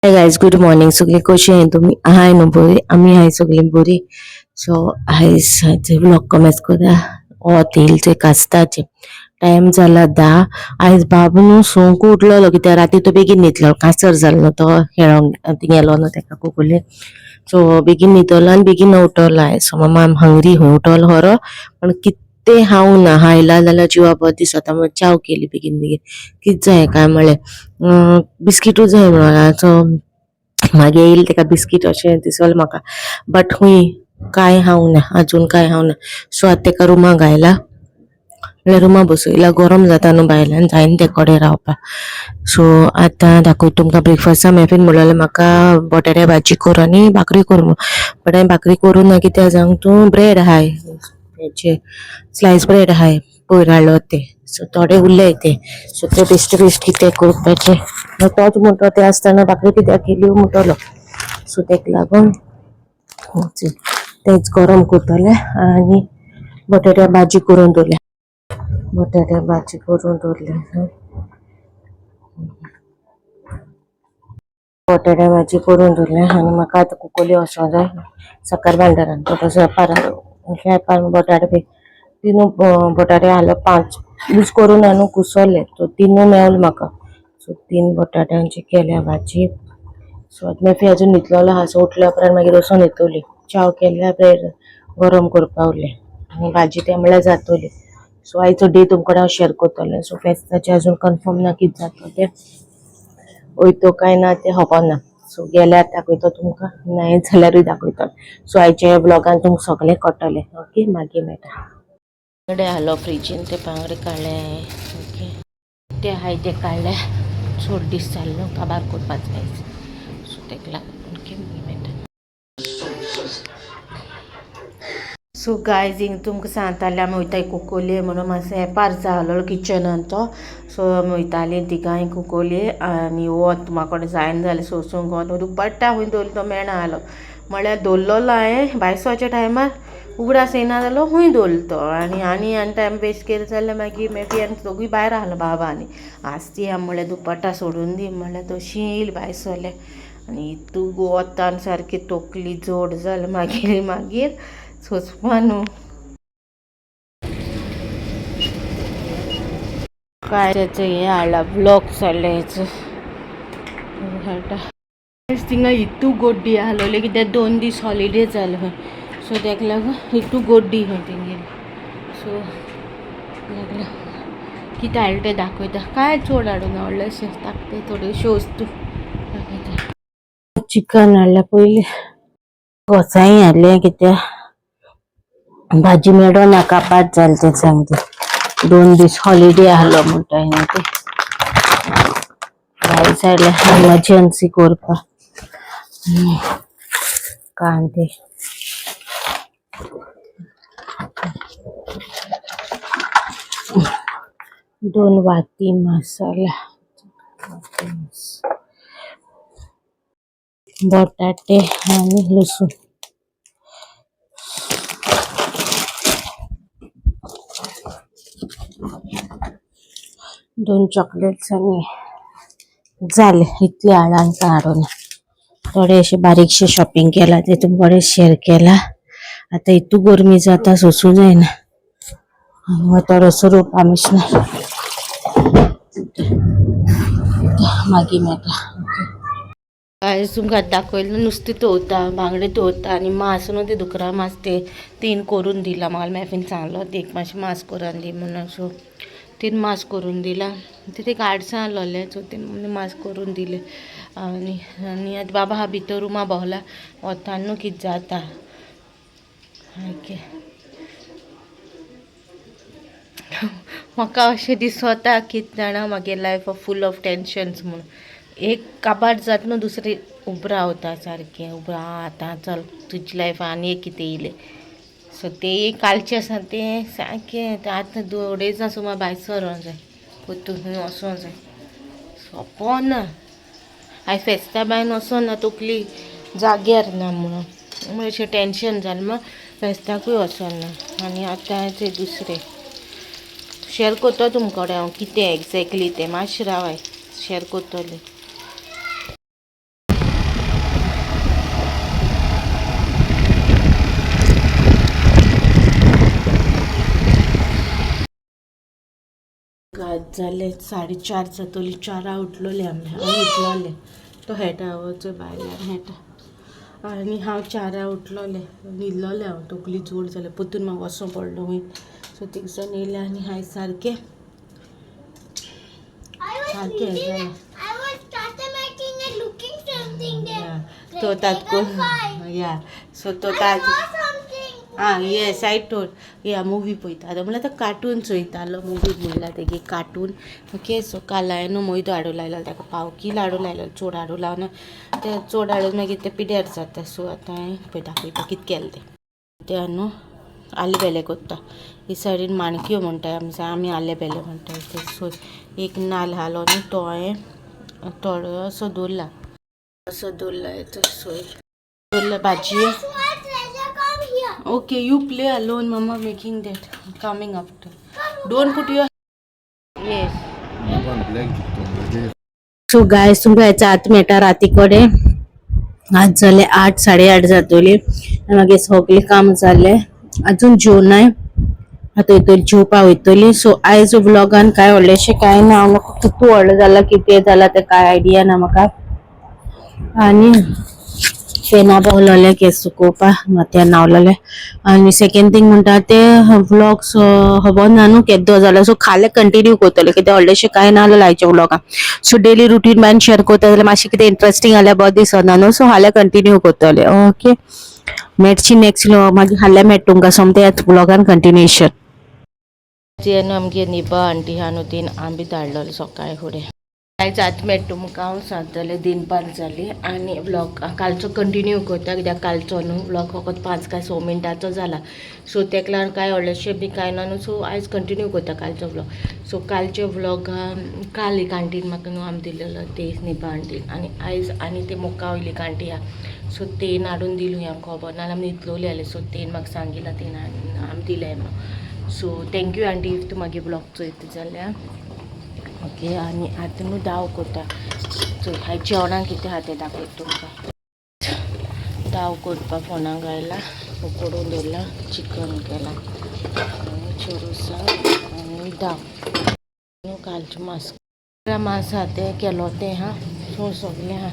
Hi guys, good morning. सगळीं कशी आहाय तुमी? आहाय न्हू बरी? आमी आहाय सगळीं बरी. सो आयज व्लॉग कमेंस करुया. वोत येयलें थंय कास्ताचें. टायम जाला 10. आयज बाबू न्हू 6 उठलेलो, कित्याक राती तो बेगीन न्हिदलो, कांसर जालो न्हू तो खेळोंक गेलो न्हू तेका कुकुले. सो बेगीन न्हिदलो आनी बेगीन उठलो आयज. सो मम्मा आम हंगरी खंय उठलो खरो, पण कितें खावंक ना. खायला जाल्यार जिवा बरो दिसता म्हणून च्याव केली बेगीन बेगीन. कितें जाय काय म्हळें, बिस्किटूच जाय म्हणून. सो मागीर येयलें तेका बिस्कीट अशें दिसलें म्हाका, बट खूंय कांय खावंक ना, अजून कांय खावंक ना. सो आतां तेका रुमाक घायला, म्हणल्यार रुमा बसयला. गरम जाता न्हू भायल्यान, जायना ते कडेन रावपाक. सो आतां दाखयता तुमकां ब्रेकफास्टा. मेफीन म्हणलेलें म्हाका बटाट्या भाजी कर आनी भाकरी कर म्हणून, बट हांवें भाकरी करूं ना. कित्याक सांग तूं, ब्रेड आहाय, हेचे स्लायस ब्रेड आहाय पयर हाडलो ते. सो थोडे उरले ते. सो ते बेश्टे बेश्टे कितें करपाचें, तोच म्हणटा ते आसतना भाकरी कित्याक केली म्हणटलो. सो तेका लागून तेच गरम करतले आनी बटाट्या भाजी करून दवरल्या. बटाट्या भाजी करून दवरल्या, बटाट्या भाजी करून दवरल्या. आनी म्हाका आतां कुकोली वचोंक जाय साकर भांडारान. थोडोसो वेपार बटाटे बी तिनू बटाटे हाडले, 5 यूज करून न्हू कुसोले. सो तिनू मेवले म्हाका. सो 3 बटाट्यांची केल्या भाजी. सो आतां मेफी अजून न्हिदलेलो आहा. सो उठल्या उपरांत मागीर वचोन न्हिदतली. च्याव केल्या, ब्रेड गरम करपा उरलें आनी भाजी ते म्हणल्यार जातली. सो आयचो डे तुमकां हांव शेअर करतलें. सो फेस्ताचें अजून कन्फर्म ना कितें जाता तें, वयतो काय ना तें खबर ना. सो गेल्यार दाखयतो तुमकां, नाय जाल्यारूय दाखयतो. सो आयच्या ब्लॉगान तुमकां सगळें कळटलें. ओके, मागीर मेळटा. बांगडे हालो फ्रिजीन, ते बांगडे काडले. ओके, ते आहाय ते काडले. चड दीस जाले न्हू काबार करपाक जाय. सो तेका लागून. ओके, मागीर मेळटा. सो गायज, हिंग तुमकां सांगतालें आमी वयताय कुकोले म्हणून. मातसो एपार जालो किचनान तो. सो आमी वयतालीं तिगांय कुकोले आनी वत म्हाका जायना जालें सोसूंक. वत दुपट्टा खंय दवरलो तो मेळना जालो, म्हळ्यार दवरलेलो हांवें भायसोच्या टायमार, उगडास येयना जालो खंय दवरलो तो. आनी आनी आनी टायम वेस्ट केलो जाल्यार मागीर मेबी आनी दोगूय भायर आहलो बाबा आनी आसती आमी म्हणल्यार दुपट्टा सोडून दी म्हणल्यार तशी येयली भायर सरले. आनी इतू वतान सारकी तकली जोड जाली मागीर मागीर सोंसपा न्हू. काय तेचो हें हाडला, ब्लॉग चल्ला हेचो हाडटा. थिंगा इतू गोड्डी आहलोली कित्याक 2 दीस हॉलिडे जालो खंय. सो तेका लागून इतू गोड्डी खंय तेंगेली. सो लागला कितें हाडलें तें दाखयता. काय चड हाडूंक ना, व्हडलेशें धाकटें थोड्योश्यो वस्तू दाखयता. चिकन हाडलें पयलीं, गोसांय हाडलें कित्याक भाजी मेळना, कापाट जालें तें सांगता. 2 दीस हॉलिडे आहलो म्हणटा न्हू ते. रायस हाडलें एमर्जन्सी करपाक. कांदे, 2 वाती मसाला, बटाटे आनी लसूण. 2 चॉकलेट्स आनी जालें. इतलें हाडलां आनी कांय हाडूंक ना. थोडे अशें बारीकशें शॉपिंग केलां तें तुमकां कडेन शेअर केलां. आतां इतू गरमी जाता सोसूं जायना. थोडोसो रोवपा मिशनार मागीर मेळटा. आयज तुमकां दाखयलें नुस्तें दवरता, बांगडे दवरता आनी मांस न्हू ते दुकरा मांस ते 3 करून दिला म्हाका. मेफीन सांगलो एक मातशें मांस करून दी म्हणून. सो 3 मांस करून दिला. ते आडसां आहलोलें. सो 3 मांस करून दिले. आनी आनी आतां बाबा हा भितर रुमा भोंवला, वतान न्हू कितें जाता. ओके, म्हाका अशें दिसता कितें जाणा, म्हागे लायफ फूल ऑफ टेंशन्स म्हणून. एक काबार जाता न्हू दुसरी उबो रावता सारकें उबो. आतां चल तुजी लायफ आनी एक कितें येयलें. सो तें कालचें आसा तें सारकें आतां 2 दिसां सुमार भायर सरोंक जाय, पोत्तून खंय वचोंक जाय. सोंपो ना आयज फेस्ता बायन वचों ना, तकली जाग्यार ना म्हणून अशें टेंशन जालें म्हण फेस्ताकूय वचों ना. आनी आतां तें दुसरें शेअर करता तुमकां कडेन हांव कितें एग्जॅक्टली तें, मातशें रावाय शेअर करतलें. जाले 4:30 जातली, 4 उठलोले आमी, हांव उठलोले, तो हेटा वचो भायल्यान हेटा, आनी हांव 4 उठलोले, न्हिदलोले हांव, तकली जोड जालें, परतून म्हाका वचों पडलो वयर. सो थिंगसून येयलें आनी हांवें सारकें सारकें जालें. तो तातको या सो तो तात आं येस I told या मुवी पळयतालो म्हणल्यार तो कार्टून चोयतालो, मुवी म्हणल्यार तेगे कार्टून. ओके सो काल हांवें न्हू मैदो हाडूं लायलो ताका, पाव कील हाडूं लायलो, चड हाडूं लावना, ते चड हाडून मागीर ते पिड्यार जाता. सो आतां हांवें पळय दाखयता कितें केलें तें. तें न्हू आले बेले कोत्ता, ही सायडीन माणक्यो म्हणटा आमी, आले बेले म्हणटा. सो एक नाल्ल हालो न्हू तो हांवें थोडो असो दवरला, असो दवरला सोय दवरला भाजी. Okay, you play alone, mama making that, coming after. Don't put your yes. So guys तुमकां हेचा आत मेळटा राती कडेन. आज जाले 8 8:30 जातली आनी मागीर सगळें काम जालें, अजून जेवनाय, आतां वयतली जेवपा वयतली. सो आयज व्लॉगान कांय व्हडलेशें कांय ना, हांव कितू व्हडलें जालां कितें जालां तें कांय आयडिया ना म्हाका. आनी फेना पावलोले केंस सुकोवपाक माथ्यार न्हांवलोले. आनी सेकेंड थिंग म्हणटा ते व्लॉग्स खबर ना न्हू केदो जाला, सो खालें कंटिन्यू करतले, कित्याक व्हडलेशें कांय ना जालें आयच्या व्लॉगान. सो डेली रुटीन बायन शेअर करता जाल्यार मातशें कितें इंट्रस्टींग जाल्यार बरें दिसना न्हू, सो हाल्यां कंटिन्यू करतले. ओके मेटची नेक्स्ट मागीर हाल्यां मेळटा तुमकां सोमतें ह्याच व्लॉगान कंटिन्युएशन. न्हू आमगे निबा आंटी आहा न्हू तीन आंबे धाडलेले सकाळी फुडें. आयज आतां मेळटा तुमकां हांव, 7 जाले, दिनपार जाली. आनी व्लॉग कालचो कंटिन्यू करता, कित्याक कालचो न्हू व्लॉग फकत 5 काय 6 मिनटांचो जाला, सो तेका लागून कांय व्हडलेशें बी कांय ना न्हू, सो आयज कंटिन्यू करता कालचो व्लॉग. सो कालचे व्लॉग काल एक आंटीन म्हाका न्हू आमी दिलेलो ते निबा आंटीन, आनी आयज आनी ते मुखा वयली एक आंटी आहा, सो तेन हाडून दिली आमकां, खबर ना आमी न्हिदलोली आसली, सो तेन म्हाका सांगिलां, तेन आमी दिलें म्हणून. So thank you aunty if तूं मागीर व्लॉग चोयता जाल्यार. ओके आनी आतां न्हू दाव करता, चोय हांवें जेवणाक कितें आहा तें दाखयता तुमकां. दाव करपाक फोणाक घायला, उकडून दवरला, चिकन केलां आनी चोरोसा आनी दाव न्हू कालचें मांस मांस आहा तें केलो तें आहा, सो सगळें आहा.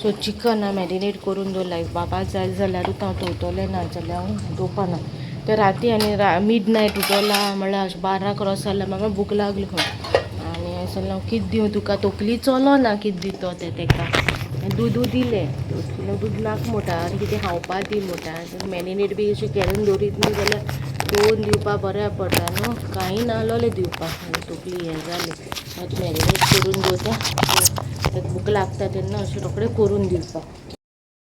सो चिकन हांवें मॅरिनेट करून दवरलां, बाबा जाय जाल्यारूच हांव दवरतलें, ना जाल्यार हांव दवरपाना. ते राती आनी मिड नायट उठोला म्हणल्यार 12 क्रॉस जाल्यार म्हाका भूक लागली खंय, आनी हांव कितें दिवं तुका, तकली चलोना कितें दितो तें तेका. दूद दिलें, दूद नाका म्हणटा आनी कितें खावपा दी म्हणटा, मॅरिनेट बी अशें केरून दवरीत न्हू जाल्यार दवरून दिवपा बऱ्याक पडटा न्हू, कांय नासलोलें दिवपाक, तकली हें जालें. आतां मॅरिनेट करून दवरता, ताका भूक लागता तेन्ना अशें रोखडें करून दिवपाक.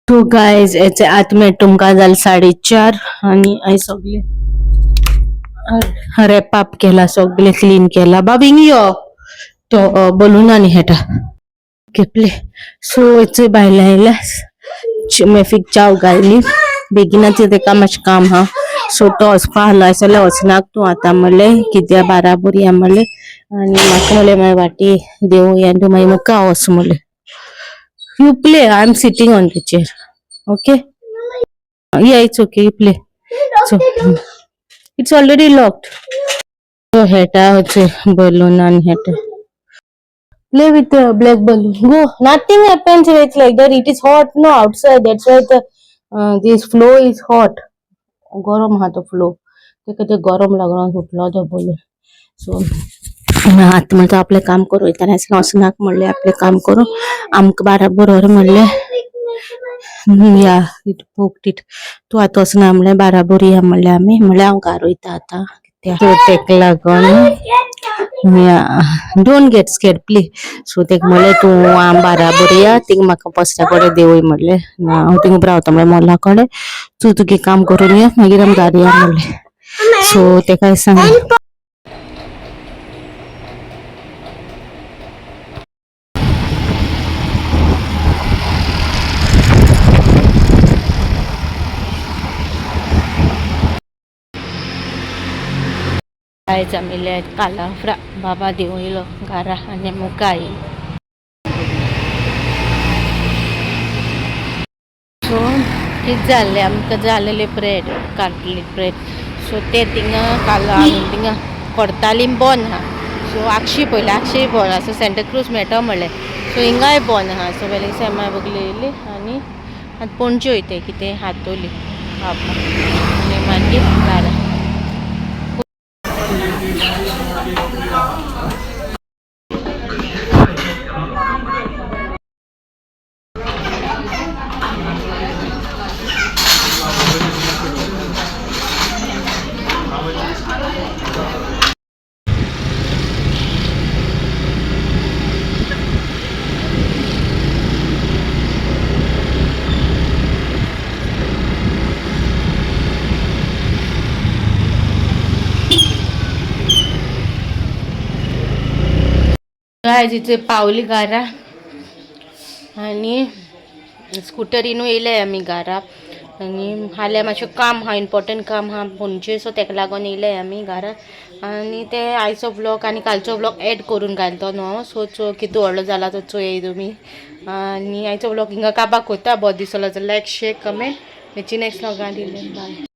सो गायज हेचे आतां मेळटा तुमकां, जालें 4:30 आनी हांवें सगळें रॅप अप केला, सगळें क्लीन केला. बाब हिंग यो, तो बलून आनी हेटा केपले. सो हेचे भायल्या आयल्या, मेफीक चाव घायली, बेगिनाच तेका मातशें काम आहा, सो तो वचपा आहलो जाल्यार वचनाक तूं आतां म्हणलें, कित्याक बाराबोर या म्हणलें, आनी म्हाका म्हणलें मागीर वाटी देवूया आनी तूं मागीर मुखार वच म्हणलें. You play, I am sitting on the chair. Okay, yeah it's okay, you play. So it's already locked. So हेटा হচ্ছে balloon and Heta play with the black balloon. Go, nothing happens, it's like that, it is hot no outside, that's why the this flow is hot. गरम आहा तो flow, तेका ते गरम लागून सुटलो तो बलून. सो आतां म्हणटा आपलें काम करूं वयतालें, वचनाक म्हणलें आपलें काम करूं, आमकां बाराबोर व्हर म्हणलें. या it poked it. तूं आतां वचना म्हणलें, बाराबोर या म्हणलें आमी, म्हणलें हांव घार वयता आतां कित्याक तेका लागून. Yeah, don't get scared please. So तेका म्हणलें तूं आम बाराबोर या, थिंग म्हाका पोसऱ्या कडेन देंवय म्हणलें, ना हांव थिंग उबो रावता म्हणलें मोला कडेन, तूं तुगे काम करून या, मागीर आमी घार या म्हणलें. सो तेका सांगलें. आयज आमी कालाफ्रा बाबा देंवयलो घरा आनी मुखार येयलो. सो कितें जाल्लें आमकां जालेलें ब्रेड काडली ब्रेड, सो ते थिंगा काल हाडून थिंगा कोरतालीं बंद आहा, सो आक्षी पयली, आक्षी बरो आसा, सँटाक्रूज मेळटा म्हणलें. सो हिंगाय बंद आहा. सो वेलिंग एम I बगले येयली आनी आतां पणजे वयताय कितें हातोली खावपाक आनी मागीर घरा. गायज, इथे पावली घरा आनी स्कुटरीनू येयले आमी घरा. आनी हाल्यां मातशें काम आहा, इम्पॉर्टंट काम आहा पणजे. सो तेका लागून येयले आमी घरा. आनी ते आयचो व्लॉग आनी कालचो व्लॉग एड करून घालतो न्हू. सो चो कितू व्हडलो जाला तो चोय तुमी. आनी आयचो व्लॉग हिंगा काबार कोत्ता. बरो दिसलो जाल्यार लायक, शेअर, कमेंट. मेळची नेक्स्ट व्लॉगान. दिले, बाय.